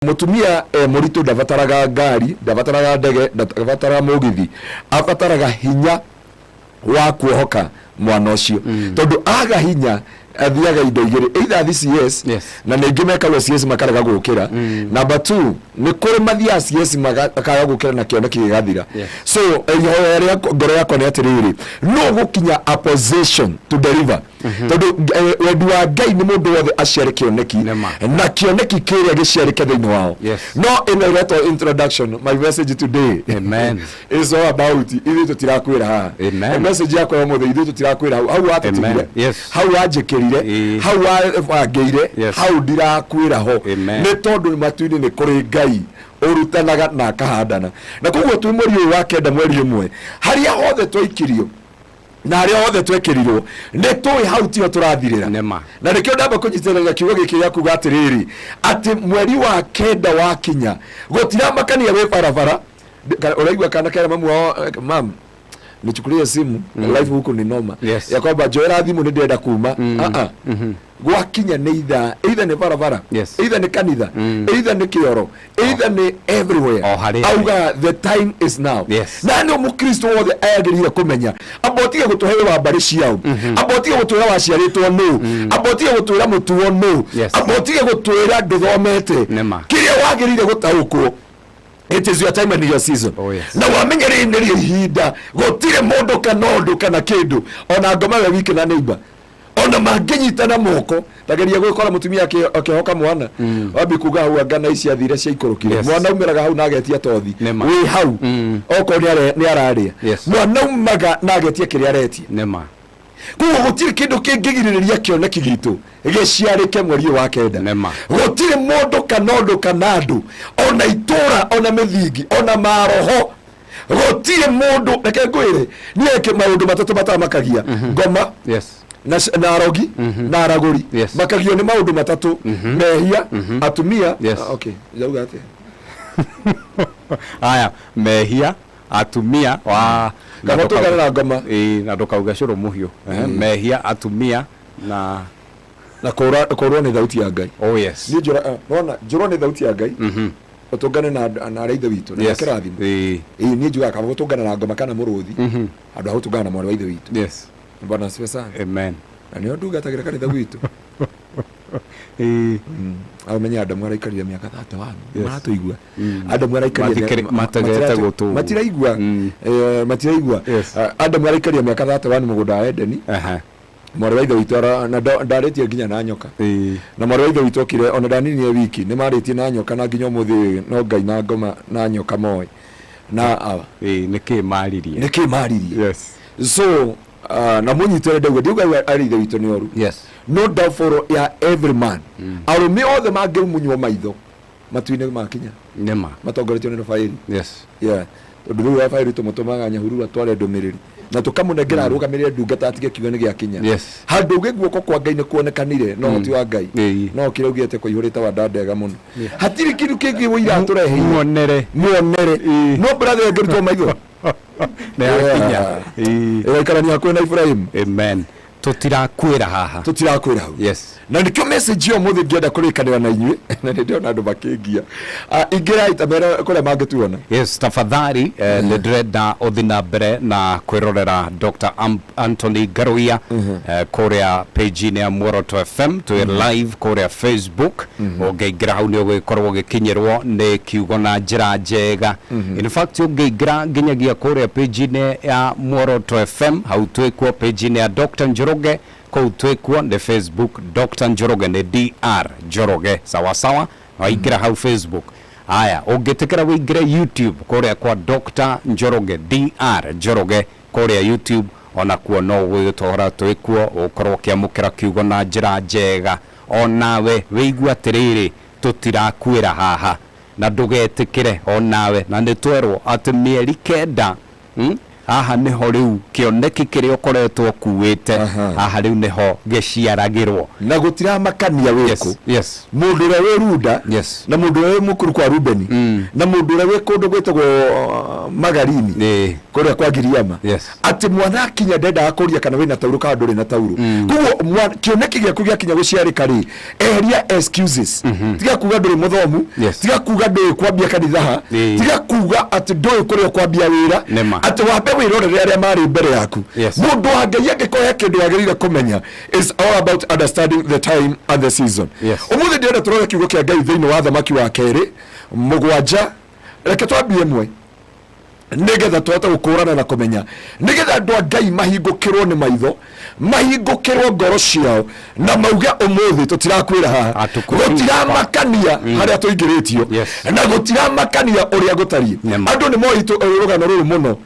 Mũtumia e mũritũ ndabataraga ngari, ndabataraga ndege, ndabataraga mũgithi, abataraga hinya wa kuohoka mwana ũcio, tondũ aga hinya athiaga indo igĩrĩ, either athi CS, na nĩ ingĩ mekagwo CS makarega gũkĩra. Number two, nĩ kũrĩ mathiaga CS makaga gũkĩra na kĩoneki gĩgathira. So ihoya rĩa ngoro yakwa nĩ atĩrĩrĩ, no gũkinya a position to deliver, tondũ wendi wa Ngai nĩ mũndũ wothe aciare kĩoneki Nĩma. na kĩoneki kĩrĩa gĩciarĩke thĩinĩ wao. No ĩno ĩretwo introduction. My message today is all about ithuĩ tũtirakwĩra haha. Message yakwa ya ũmũthĩ, ithuĩ tũtirakwĩra hau hau watũtigire, hau wanjĩkĩrire, hau wabangĩire, hau ndirakwĩra ho. Nĩ tondũ matu-inĩ nĩ kũrĩ Ngai ũrutanaga na akahandana, na koguo twĩ mweri ũyũ wa kenda, mweri ũmwe, harĩa hothe twaikirio na harĩa hothe twekĩrirwo, nĩ tũĩ hau tiho tũrathirĩra. Nĩma. Na nĩkĩo ndamba kũnyitĩrĩra kiugo gĩkĩ gĩa kuga atĩrĩrĩ, atĩ mweri wa kenda wakinya, gũtiramakania wĩ barabara. Ũraigua kana kera mamu wao, "Mam, nichukulie simu, life huku ni noma," ya kwamba njoera thimũ, nĩ ndĩrenda kuma. Ah, ah. Gwakinya nĩ ithaa, either nĩ barabara, either nĩ kanitha, either nĩ kĩoro, either nĩ everywhere, O harĩa. Auga the time is now. Na nĩ mũkristo wothe agĩrĩire kũmenya, amba ũtige gũtũhe wa mbarĩ ciao, amba ũtige gũtwĩra waciarĩtwo nũ, amba ũtige gũtwĩra mũtuo nũ, amba ũtige gũtwĩra ndũthomete. Nĩma. Kĩrĩa wagĩrĩire gũtaũkwo, it is your time and your season. Na wamenye rĩrĩ nĩrĩo ihinda, gũtirĩ mũndũ kana ũndũ kana kĩndũ, ona ngoma we wiki na neighbor, ona mangĩnyitana moko, tageria gwĩkora mũtumia akĩhoka mwana, wambi kuga hau anga na ici athire ciaikũrũkire. Mwana aumĩraga hau na agetia tothi. Wĩ hau, okorwo nĩ ararĩa, mwana aumaga na agetia kĩrĩa aretia. Nĩma. Koguo gũtirĩ kĩndũ kĩngĩgirĩrĩria kĩoneki gitũ gĩciarĩke mweri ũyũ wa kenda. Nĩma. Gũtirĩ mũndũ kana ũndũ kana andũ, ona itũra, ona mĩthingi, ona maroho, gũtirĩ mũndũ. Reke ngwĩre, niĩ maũndũ matatũ matamakagia: ngoma, na arogi, na aragũri. Makagio nĩ maũndũ matatũ: mehia, atumia. Ah, okay, ndauga atĩa? Aya, mehia, atumia wa Kana tũgane na ngoma. Ĩĩ, na ndũkauge cũrũ mũhiũ. Mehia, atumia na Na kũrwo nĩ thauti ya Ngai. Niĩ njũra, nona njũrwo nĩ thauti ya Ngai, ũtũngane na arĩa ithe witũ na kĩrathimo. Ĩĩ, niĩ njugaga kaba gũtũngana na ngoma kana mũrũthi handũ ha gũtũngana na mwarĩ wa ithe witũ. Bwana asifiwe sana. Amen. Na nĩo ndungatagĩra kanitha gwitũ. Amenye Adamu araikarire mĩaka 31. Maratũigua, Adamu araikarire Mategete gũtũ. Matiraigua. Matiraigua. Ah, Adamu araikarire mĩaka 31 mũgũnda wa Edeni. Mwarĩ wa ithe witũ na ndarĩtie nginya na nyoka. Na mwarĩ wa ithe witũ okire, ona ndaninire wiki nĩ marĩtie na nyoka, na nginya ũmũthĩ ũyũ no Ngai na ngoma na nyoka moĩ na awa. Ĩĩ, nĩkĩ maririe? Nĩkĩ maririe? So na mũnyitĩre, ndauga, ndiuga arĩ ithe witũ nĩ oru. No downfall ya every man, arũme othe mangĩmunywo maitho matu-inĩ makinya, Nĩma. matongoretio nĩ Rafaeli. Yeah, tondũ rĩu Rafaeli tũmũtũmaga Nyahururu atware ndũmĩrĩri na tũkamũnengera arũgamĩrĩre ndungata, atige kiugo nĩ gĩakinya. Handũ uge guoko kwa Ngai nĩ kuonekanire no hoti wa Ngai. No kĩrĩa ugĩte kũihũrĩte wa ndandega mũno, hatirĩ kĩndũ kĩngĩ ũira atũreheire. Muonere. Muonere. No brother ĩngĩrutwo maitho nĩ yakinya. Ĩgaikarania hakuhĩ na Ibrahim. Amen. Tũtirakuĩra haha. Tũtirakwĩra hau. Na nĩkĩo message ĩyo mũthĩ ngĩenda kũrĩkanĩra na inyuĩ, na nĩ ndĩrona andũ makĩngia. Ah, ingĩrai ta mera kũrĩa mangĩtuona. Yes, tafadhali, nĩ ndĩrenda ũthi na mbere na kwĩrorera Dr. Anthony Ngaruiya kũrĩa page-inĩ ya Muoroto FM, twĩ live kũrĩa Facebook. Ũngĩingĩra hau nĩ ũgũgĩkorwo ũgĩkinyĩrwo nĩ kiugo na njĩra njega. In fact, ũngĩingĩra nginyagia kũrĩa page-inĩ ya Muoroto FM, hau twĩkuo, page-inĩ ya Dr. Njoroge, kũu twĩkuo nĩ Facebook, Dr. Njoroge nĩ Dr. Njoroge, sawa sawa. Waingĩra hau Facebook, aya, ũngĩtĩkĩra wĩingĩre YouTube kũrĩa kwa Dr. Njoroge, Dr. Njoroge kũrĩa YouTube, onakuo no ũgũgĩtũhora, twĩkuo, ũgũkorwo ũkĩamũkĩra kiugo na njĩra njega. Onawe wĩigue atĩrĩrĩ, tũtirakuĩra haha, na ndũgetĩkĩre onawe. Na nĩ twerwo atĩ mĩeri 9, Haha nĩho rĩu kĩoneki kĩrĩa ũkoretwo ũkuĩte, haha rĩu nĩho gĩciaragĩrwo. Na gũtiramakania wĩ kũ. Mũndũ ũrĩa wĩ Runda, na mũndũ ũrĩa wĩ mũkuru kwa Rubeni, na mũndũ ũrĩa wĩ kũndũ gwĩtagwo Magarini, kũrĩa kwa Giriama, atĩ mwana akinya ndendaga kũria kana wĩna taurũ kana ndũrĩ na taurũ. Koguo kĩoneki gĩaku gĩakinya gũciarĩka rĩ, eheria excuses. Tiga kuga ndũrĩ mũthomu, tiga kuga ndũĩ kwambia kanitha ha, tiga kuga atĩ ndũĩ kũrĩa ũkwambia wĩra, Nĩma. atĩ wambe wĩrorere arĩa marĩ mbere yaku. Mũndũ wa Ngai angĩkorwo he kĩndũ wagĩrĩire kũmenya, is all about understanding the time and the season. Ũmũthĩ ndĩrenda tũrore kiugo kĩa Ngai thĩinĩ wa Thamaki wa kerĩ 7. Reke twambie 1, nĩgetha tũhote gũkũrana na kũmenya, nĩgetha andũ a Ngai mahingũkĩrwo nĩ maitho, mahingũkĩrwo ngoro ciao, na mauge ũmũthĩ tũtirakwĩra haha. Atũkwĩra. Gũtiramakania harĩa tũingĩrĩtio, na gũtiramakania ũrĩa gũtariĩ. Nĩma. Andũ nĩ moĩ rũgano rũrũ mũno.